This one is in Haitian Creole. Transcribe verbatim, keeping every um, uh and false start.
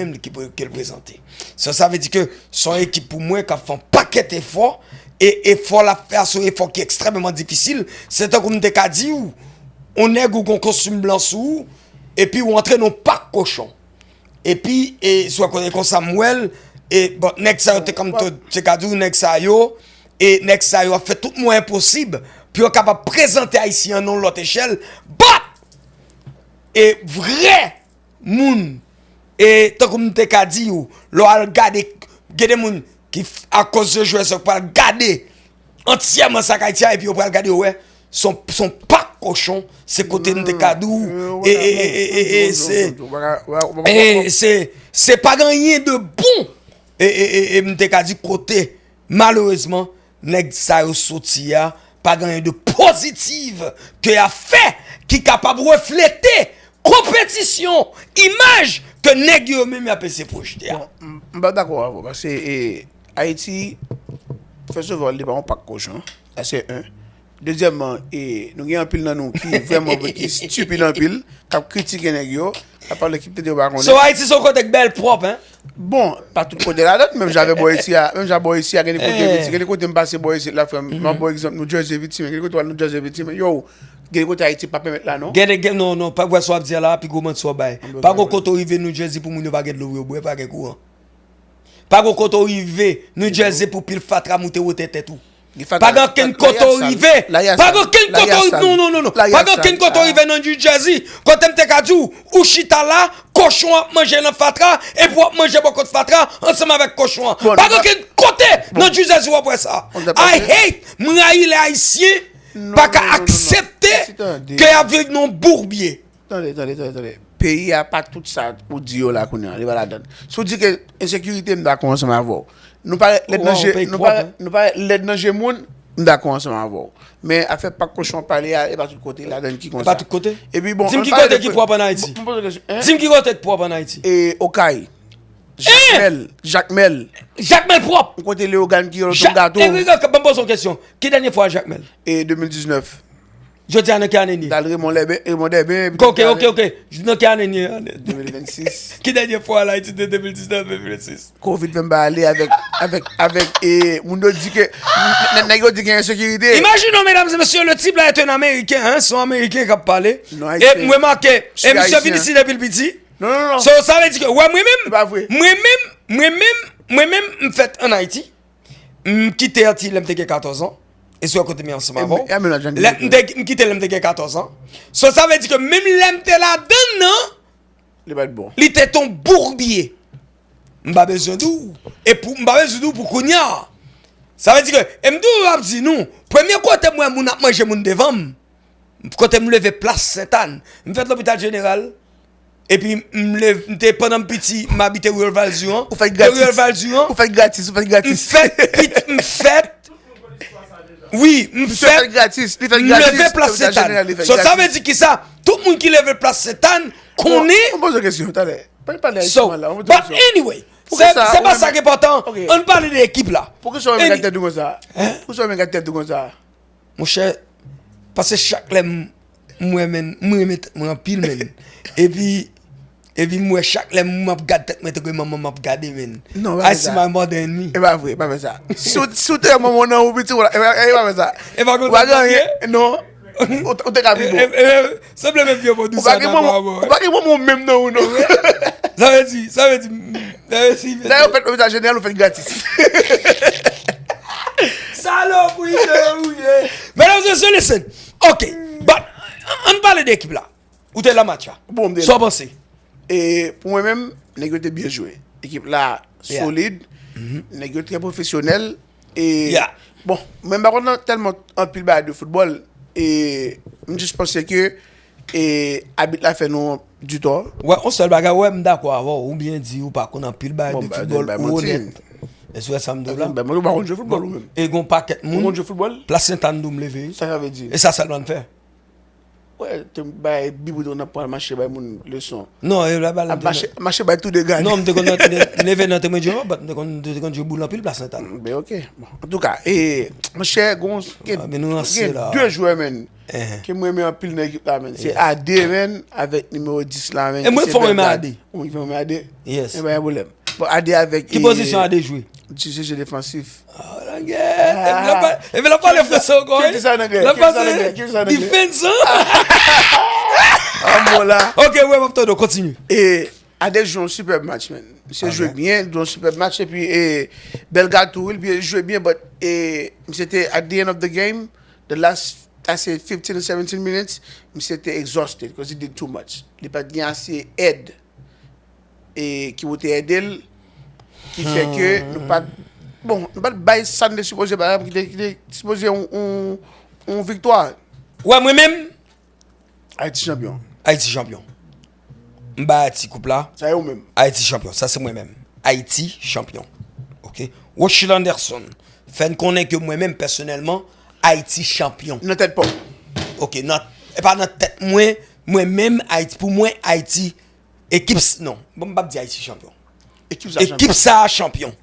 menm ki, ke l prezante. So, sa vle di ke se yon ekip pou mwen k ap fè yon pakèt efò, e efò l ap fè a se yon efò ki ekstrèmeman difisil. Se tankou m te ka di w, yon nèg ou gon kostim blan sou ou, epi ou antre nan yon pak kochon. Epi, e, sou kote konsa m wè l, e, bon, nèg sa yo te kòm te, te ka di w, nèg sa yo, e, nèg sa yo ap fè tout mwayen posib pou yo kapab prezante Ayisyen an nan yon lòt echèl, but, e, vrè moun, e, tankou m te ka di w, lè w al gade, gen de moun ki, akoz yo jwe sa, yo pral gade antyèman sa k Ayiti a, epi yo pral gade, yo wè, se yon, se yon pak kochon, se kote m te ka di w, e, e, e, e, e, e, se, e, se, se pa gen anyen de bon, e, e, e, e, m te ka di kote, malerezman, nèg sa yo soti a, pa gen anyen de pozitif ke y ap fè ki kapab reflete konpetisyon, imaj ke nèg yo menm y ap eseye pwojte a. Bon, m, m pa dakò avè w, paske, e, Ayiti, fè sovè li pa yon pak kochon. Sa se youn. Dezyèmman, e, nou gen anpil nan nou ki vrèman vre, ki stupid anpil, k ap kritike nèg yo, k ap pale ki petèt yo pa konnen. So, Ayiti se yon kote k bèl pwòp, en? Bon, pa tout kote ladan, menm jan avè bò isi a, menm jan bò isi a, gen de kote, gen de kote m pase bò isi la, frè m, m ap ba w egzanp, New Jersey, piti, men gen de kote w al New Jersey, piti, men yo, gen de kote Ayiti pa pèmèt la, non. Gen de, gen, non, non, pa wè sa w ap di a la, pi gwo manti w ap bay. Pa gon kote w rive New Jersey pou moun yo pa gen dlo pou yo bwè, pa gen kouran. Pa gon kote w rive New Jersey pou pil fatra moute wotè tèt ou. Pa gen okenn kote w rive. Pa gen okenn kote w rive. Non, non, non, non. Pa gen okenn kote w rive nan New Jersey. Kote m te ka di w, ou chita la, kochon ap manje nan fatra, epi w ap manje bò kot fatra ansanm avèk kochon an. Pa gen okenn kote nan New Jersey w ap wè sa. I hate, m rayi lè Ayisyen pa ka aksepte ke y ap viv nan yon bourbye. Tande, tande, tande, tande. Peyi a pa tout sa ou di yo la kounye a, li pa ladann. Si w di ke ensekirite, m dakò ansanm avè w. Nou parèt lèd nan je, nou parèt, nou parèt lèd nan je moun, m dakò ansanm avè w. Men afè pak kochon pale a, e pa tout kote ladann ki konsa. E pa tout kote? Epi bon, di m ki kote ki pwòp ann Ayiti. Di m ki kote ki pwòp ann Ayiti. E Okay. Jakmèl, Jakmèl. Jakmèl pwòp. Yon kote Leyogàn ki yon gato. Ban m poze yon kesyon. Ki dènye fwa Jakmèl? E de mil diznèf. Jodi a nan ki ane n ye? Dal Raymond Lèben, Raymond Dèben, epi Ok, ok, ok. Nan ki ane n ye? De mil vennsis. Ki dènye fwa la, Ayiti de de mil diznèf, de mil vennsis? Covid fè m pa ale avèk, avèk, avèk, e, moun yo di ke, n-, n-, nèg yo di gen ensekirite. Imaginons, mesdames et messieurs, le type là est un Américain, hein, se yon Ameriken k ap pale. E mwen make, e misye vin isi depi l piti. Non, non, non. So, sa vle di ke, wè, mwen menm, mwen menm, mwen menm, mwen menm, m fèt ann Ayiti. M kite Antiy lè m te gen katòz an. E se wè kote m ye ansanm avè w. Lè m te, m kite lè m te gen katòz an. So, sa vle di ke menm lè m te ladann nan, li te t on bourbye. M pa bezwen di w. E pou, m pa bezwen di w pou kounye a. Sa vle di ke, e m toujou ap di nou, premye kote m wè moun ap manje moun devan m, kote m leve plas Sentàn. M fèt lopital jeneral. Epi m leve, m te, pandan m piti, m abite Riyèl Valzuran. Ou fèt gratis. Riyèl Valzuran. Ou fèt gratis, ou fèt gratis. M fèt pit, m fèt. Wi, m fèt. Li fèt gratis, li fèt gratis. M leve plas Sentàn. So, sa vle di kisa? Tout moun ki leve plas Sentàn konnen. Bon, m poze yon kesyon, talè. Pa pale Ayisyen mal la, m poze yon kesyon. But anyway, se pa sa ki enpòtan. Ann pale de ekip la. Poukisa w renmen gade tèt ou konsa? Poukisa w renmen gade tèt ou konsa? Monchè, paske chak lè m, m wè, menn, m renmen tèt mwen anpil, menn. Epi, epi m wè chak lè m ap gad tèt mwen, tankou manman m ap gade, menn. Non, pa fè sa. I see my mother in me. E pa vre, pa fè sa. Si w, si w te wè manman w nan ou piti, w la, e pa, e pa fè sa. E pa konsa w pa gen anyen, non. Ou, ou te ka pi bon. E, e, e, sanble menm vye vodou sa dakò avè w. Ou pa gen manman w menm nan ou, non. Sa vle di, sa vle di, sa vle di, mesye. Dayè, ou fèt lopital jeneral, ou fèt gratis. Salopri de ou ye. Mesdames et messieurs, listen. Ok. But, ann pale de ekip la. Ou te la match la. Bon, m te la. Sa w panse? E pou mwen menm, nèg yo te byen jwe. Ekip la solid. Nèg yo trè pwofesyonèl. E, bon, mwen m pa konn tèlman anpil bagay de foutbòl. E m jis panse ke, e, abit la fè nou di tò. Wè, yon sèl bagay, wè, m dakò avè w. Ou byen di, ou pa konn anpil bagay de foutbòl, ou onèt. Èske w wè sa m di w la? Ou pa konn jwe foutbòl ou menm? E gon pakèt moun. Ou konn jwe foutbòl? Plas Sentàn tou m leve. Sa sa vle di? E sa sèlman m fè. Wè, te bay bibidon nan pral mache bay moun leson. Non, e la bal Ap mache, mache bay tou de gade. Non, m te konn nan Neven nan te mwen jwe, but m te konn te konn jwe boul anpil plas nan tan. Ben, ok. Bon, antouka, e, monchè, gon, gen, Ah, men nou ranse gen la. De jwè, men. Eh. Ke mwen renmen anpil nan ekip la, men. Se Ade, men, avèk nimewo dis la, men. E mwen fè mwen renmen Ade. Ou fè mwen renmen Ade? Yes. E pa yon pwoblèm. Bon, Ade avèk. Ki pozisyon Ade jwe? Ti jwe defensif. Epi la pale franse ankò. Ki di sa nan anglè? La Ki di sa nan pale anglè? Ki di sa nan anglè? Defense. An bon la. Ok, wè, m ap tande, kontinye. E Ade jwe yon superb match, man. Misye jwe byen, jwe yon superb match, epi e, bèl gad tou, wi, li jwe byen, but e, misye te, at the end of the game, the last, I say fifteen to seventeen minutes, misye te exhausted, because he did too much. Li pa t gen ase èd e ki pote ede l, ki fè ke nou pa t, bon, nou pa t bay sa n te sipoze bay, ki te, ki te sipoze yon, yon, yon viktwa. Wè, mwen menm, Ayiti chanpyon. Ayiti chanpyon. M ba Ayiti koup la. Sa yo menm. Ayiti chanpyon. Sa se mwen menm. Ayiti chanpyon. Ok. Rochil Anderson fè n konnen ke mwen menm pèsonèlman, Ayiti chanpyon. Nan tèt pa w. Ok, nan, e pa nan tèt mwen, mwen menm, Ayiti, pou mwen, Ayiti, ekip, s- non, bon, m p ap di Ayiti chanpyon. Ekip sa chanpyon. Ekip sa a chanpyon.